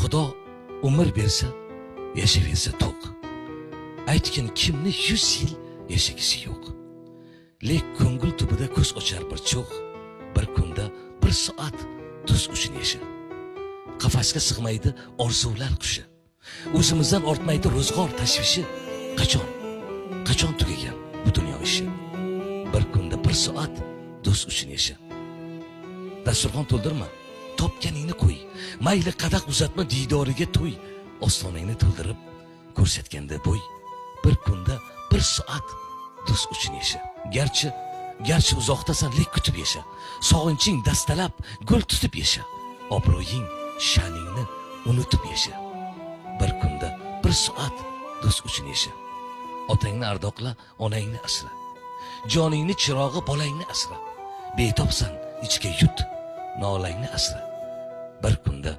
Xudo umr bersa, yashayversa to'q. Aytgin, kimni 100 yil yashagisi yo'q? Lek ko'ngil tubida ko'z ochar bir cho'g'. Bir kunda bir soat do'st uchun yasha. Qafasga sig'maydi orzular qushi. O'zimizdan ortmaydi ro'zg'or tashvishi. Qachon, qachon tugagan bu dunyo ishi? Bir kunda bir soat do'st uchun yasha. Dasturxon to'ldirma, topganingni qo'y. Mayli, qadah uzatma diydoriga to'y. Ostonangni to'ldirib ko'rsatganda bo'y. Bir kunda bir soat do'st uchun yasha. Garchi uzoqdasan, lek kutib yasha. Sog'inching dastalab gul tutib yasha. Obro'ying, sha'ningni unutib yasha. Bir kunda bir soat do'st uchun yasha. Otangni ardoqla, onangni asra. Joningni chirog'i bolangni asra. Betobsan, ichga yut, nolangni asra. Bir kunda